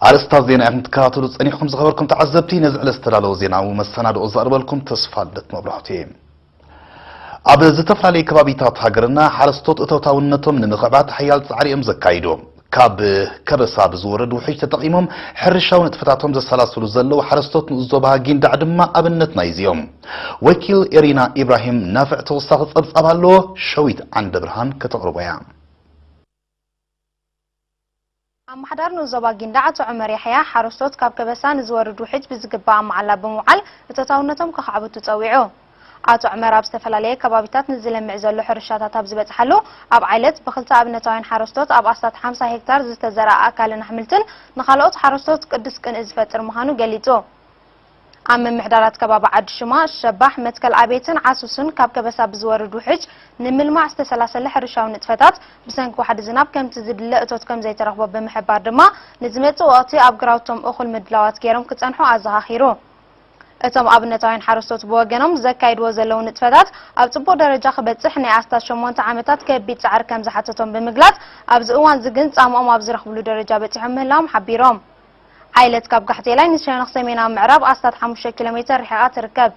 ኣርእስታት ዜና ኢኹም ትከታተሉ ጸኒሕኩም። ዝኸበርኩም ተዓዘብቲ፣ ነዚ ዕለት ዝተዳለወ ዜናዊ መሰናድኦ ዘቕርበልኩም ተስፋ ልደት መብራህቱ እየ። ኣብ ዝተፈላለዩ ከባቢታት ሃገርና ሓረስቶት እቶታውነቶም ንምኽዕባት ሓያል ጻዕሪ እዮም ዘካይዱ። ካብ ከበሳ ብዝወርድ ውሕጅ ተጠቒሞም ሕርሻዊ ንጥፈታቶም ዘሰላስሉ ዘለዉ ሓረስቶት ንኡስ ዞባ ጊንዳዕ ድማ ኣብነት ናይዚ እዮም። ወኪል ኤሪና ኢብራሂም ናፍዕ ተወሳኺ ጸብጻብ ኣለዎ፣ ሸዊት ዓንደ ብርሃን ከተቕርቦ እያ። ኣመሓዳሪ ንኡስ ዞባ ጊንዳዕ ኣቶ ዑመር ያሕያ፣ ሓረስቶት ካብ ከበሳ ንዝወርድ ውሕጅ ብዝግባእ ኣብ መዓላ ብምውዓል እቶታውነቶም ከኻዕብቱ ጸዊዑ። ኣቶ ዑመር ኣብ ዝተፈላለየ ከባቢታት ንዝለምዕ ዘሎ ሕርሻታት ኣብ ዝበጽሓሉ፣ ኣብ ዓይለት ብኽልተ ኣብነታውያን ሓረስቶት ኣብ ኣስታት ሓምሳ ሄክታር ዝተዘርኣ ኣካልን ኣሕምልትን ንኻልኦት ሓረስቶት ቅዱስ ቅንኢ ዝፈጥር ምዃኑ ገሊጹ። ኣብ ምምሕዳራት ከባቢ ዓዲ ሽማ፣ ሸባሕ፣ መትከል ኣቤትን ዓሱስን ካብ ከበሳ ብዝወርድ ውሕጅ ንምልማዕ ዝተሰላሰለ ሕርሻዊ ንጥፈታት ብሰንኪ ዋሕዲ ዝናብ ከምቲ ዝድለ እቶት ከም ዘይተረኽቦ ብምሕባር ድማ፣ ንዝመጽእ ወቕቲ ኣብ ግራውቶም እኹል ምድላዋት ገይሮም ክጸንሑ ኣዘኻኺሩ። እቶም ኣብነታውያን ሓረስቶት ብወገኖም ዘካይድዎ ዘለዉ ንጥፈታት ኣብ ጽቡቕ ደረጃ ክበጽሕ ናይ ኣስታት ሸሞንተ ዓመታት ከቢድ ጻዕሪ ከም ዝሓተቶም ብምግላጽ፣ ኣብዚ እዋንዚ ግን ጻምኦም ኣብ ዝረኽብሉ ደረጃ በጺሖም ምህላዎም ሓቢሮም። ዓይለት ካብ ጋሕቴላይ ንሸነኽ ሰሜናዊ ምዕራብ ኣስታት ሓሙሽተ ኪሎ ሜተር ርሒቓ ትርከብ።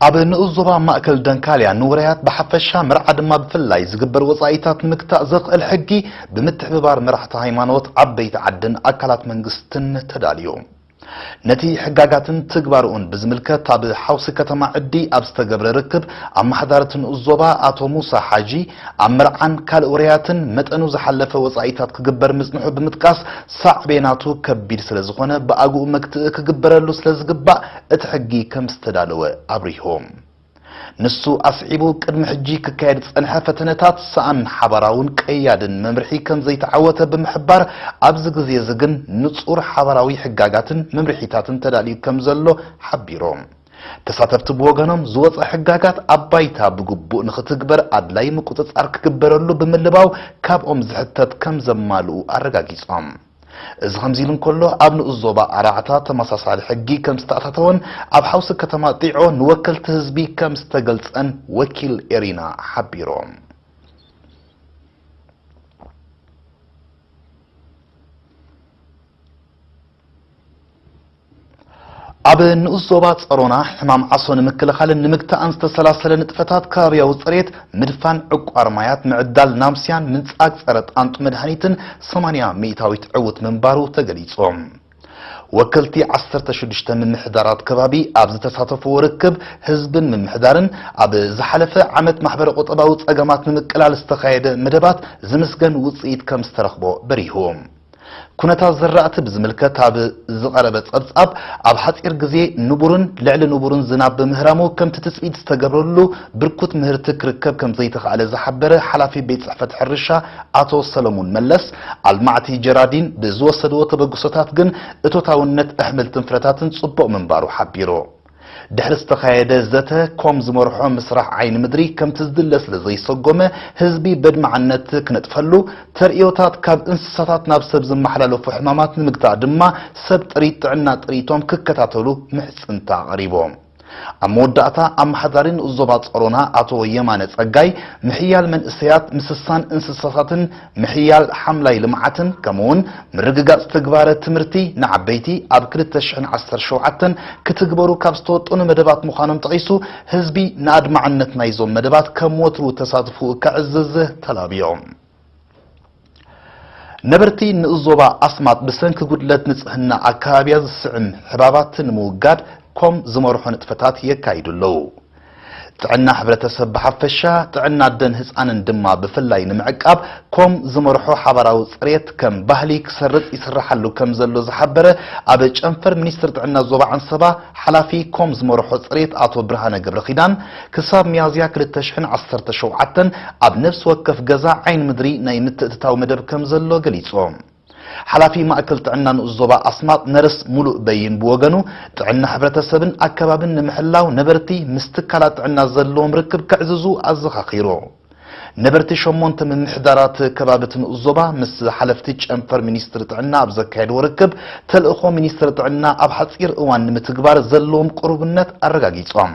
ኣብ ንኡስ ዞባ ማእከል ደንካልያ ንውራያት ብሓፈሻ፣ መርዓ ድማ ብፍላይ ዝግበር ወጻኢታት ንምግታእ ዘኽእል ሕጊ ብምትሕብባር መራሕቲ ሃይማኖት፣ ዓበይቲ ዓድን ኣካላት መንግስትን ተዳልዩ። ነቲ ሕጋጋትን ትግባርኡን ብዝምልከት ኣብ ሓውሲ ከተማ ዕዲ ኣብ ዝተገብረ ርክብ፣ ኣመሓዳሪ እቲ ንኡስ ዞባ ኣቶ ሙሳ ሓጂ፣ ኣብ መርዓን ካልእ ውራያትን መጠኑ ዝሓለፈ ወጻኢታት ክግበር ምጽንሑ ብምጥቃስ፣ ሳዕቤናቱ ከቢድ ስለ ዝኾነ ብኣግኡ መግትኢ ክግበረሉ ስለ ዝግባእ እቲ ሕጊ ከም ዝተዳለወ ኣብሪሁ። ንሱ ኣስዒቡ፣ ቅድሚ ሕጂ ክካየድ ዝጸንሐ ፈተነታት ሰኣን ሓባራውን ቀያድን መምርሒ ከም ዘይተዓወተ ብምሕባር፣ ኣብዚ ግዜ እዚ ግን ንጹር ሓባራዊ ሕጋጋትን መምርሒታትን ተዳልዩ ከም ዘሎ ሓቢሩ። ተሳተፍቲ ብወገኖም፣ ዝወጸ ሕጋጋት ኣብ ባይታ ብግቡእ ንኽትግበር ኣድላይ ምቁጽጻር ክግበረሉ ብምልባው፣ ካብኦም ዝሕተት ከም ዘማልኡ ኣረጋጊጾም። እዚ ከምዚ ኢሉ እንከሎ፣ ኣብ ንኡስ ዞባ ኣራዕታ ተመሳሳሊ ሕጊ ከም ዝተኣታተወን ኣብ ሓውሲ ከተማ ጢዖ ንወከልቲ ህዝቢ ከም ዝተገልጸን ወኪል ኤሪና ሓቢሮም። ኣብ ንኡስ ዞባ ጸሮና ሕማም ዓሶ ንምክልኻልን ንምግታእን ዝተሰላሰለ ንጥፈታት ከባብያዊ ጽሬት፣ ምድፋን ዕቋር ማያት፣ ምዕዳል ናምስያን ምንጻግ ጸረ ጣንጡ መድሃኒትን ሰማንያ ሚእታዊት ዕዉት ምንባሩ ተገሊጹ። ወከልቲ ዓሰርተ ሽዱሽተ ምምሕዳራት ከባቢ ኣብ ዝተሳተፍዎ ርክብ ህዝብን ምምሕዳርን፣ ኣብ ዝሓለፈ ዓመት ማሕበረ ቁጠባዊ ጸገማት ንምቅላል ዝተኻየደ መደባት ዝምስገን ውጽኢት ከም ዝተረኽቦ በሪሁ። ኩነታት ዘራእቲ ብዝምልከት ኣብ ዝቐረበ ጸብጻብ፣ ኣብ ሓጺር ግዜ ንቡርን ልዕሊ ንቡርን ዝናብ ብምህራሙ፣ ከምቲ ትጽቢት ዝተገብረሉ ብርኩት ምህርቲ ክርከብ ከም ዘይተኻእለ ዝሓበረ ሓላፊ ቤት ጽሕፈት ሕርሻ ኣቶ ሰለሙን መለስ፣ ኣልማዕቲ ጀራዲን ብዝወሰድዎ ተበግሶታት ግን እቶታውነት ኣሕምልትን ፍረታትን ጽቡቕ ምንባሩ ሓቢሩ። ድሕሪ ዝተኻየደ ዘተ፣ ኮም ዝመርሖ ምስራሕ ዓይኒ ምድሪ ከምቲ ዝድለ ስለ ዘይሰጎመ፣ ህዝቢ በድማዕነት ክነጥፈሉ፣ ተርእዮታት ካብ እንስሳታት ናብ ሰብ ዝመሓላለፉ ሕማማት ንምግታእ ድማ ሰብ ጥሪት ጥዕና ጥሪቶም ክከታተሉ ምሕጽንታ ኣቕሪቦም። ኣብ መወዳእታ፣ ኣመሓዳሪ ንኡስ ዞባ ጸሮና ኣቶ የማነ ጸጋይ፣ ምሕያል መንእሰያት፣ ምስሳን እንስሳታትን ምሕያል ሓምላይ ልምዓትን፣ ከምኡውን ምርግጋጽ ተግባረ ትምህርቲ ንዓበይቲ ኣብ ክልተ ሽሕን ዓሰርተ ሸውዓተን ክትግበሩ ካብ ዝተወጠኑ መደባት ምዃኖም ጠቒሱ፣ ህዝቢ ንኣድማዕነት ናይዞም መደባት ከም ወትሩ ተሳትፎኡ ከዕዝዝ ተላብዮ። ነበርቲ ንኡስ ዞባ ኣስማጥ ብሰንኪ ጉድለት ንጽህና ኣከባብያ ዝስዕም ሕባባት ንምውጋድ ኮም ዝመርሖ ንጥፈታት የካይዱ ኣለዉ። ጥዕና ሕብረተሰብ ብሓፈሻ፣ ጥዕና ኣደን ህጻንን ድማ ብፍላይ ንምዕቃብ፣ ኮም ዝመርሖ ሓባራዊ ጽሬት ከም ባህሊ ክሰርጽ ይስራሓሉ ከም ዘሎ ዝሓበረ ኣብ ጨንፈር ሚኒስትሪ ጥዕና ዞባ ዓንሰባ ሓላፊ ኮም ዝመርሖ ጽሬት ኣቶ ብርሃነ ገብረኺዳን፣ ክሳብ ሚያዝያ ክልተ ሽሕን ዓሰርተ ሸውዓተን ኣብ ነፍሲ ወከፍ ገዛ ዓይኒ ምድሪ ናይ ምትእትታው መደብ ከም ዘሎ ገሊጹ። ሓላፊ ማእከል ጥዕና ንኡስ ዞባ ኣስማጥ ነርስ ሙሉእ በይን ብወገኑ፣ ጥዕና ሕብረተሰብን ኣከባብን ንምሕላው ነበርቲ ምስ ትካላት ጥዕና ዘለዎም ርክብ ከዕዝዙ ኣዘኻኺሩ። ነበርቲ ሸሞንተ ምምሕዳራት ከባቢ እቲ ንኡስ ዞባ ምስ ሓለፍቲ ጨንፈር ሚኒስትሪ ጥዕና ኣብ ዘካየድዎ ርክብ፣ ተልእኾ ሚኒስትሪ ጥዕና ኣብ ሓጺር እዋን ንምትግባር ዘለዎም ቅሩብነት ኣረጋጊጾም።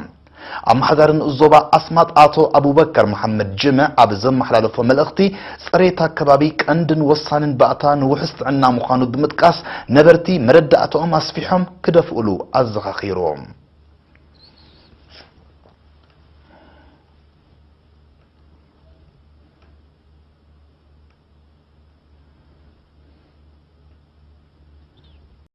ኣመሓዳሪ ንኡስ ዞባ ኣስማጥ ኣቶ ኣቡበከር መሓመድ ጅምዕ ኣብ ዘመሓላለፎ መልእኽቲ፣ ጽሬት ኣከባቢ ቀንድን ወሳንን ባእታ ንውሑስ ጥዕና ምዃኑ ብምጥቃስ፣ ነበርቲ መረዳእታኦም ኣስፊሖም ክደፍእሉ ኣዘኻኺሩ።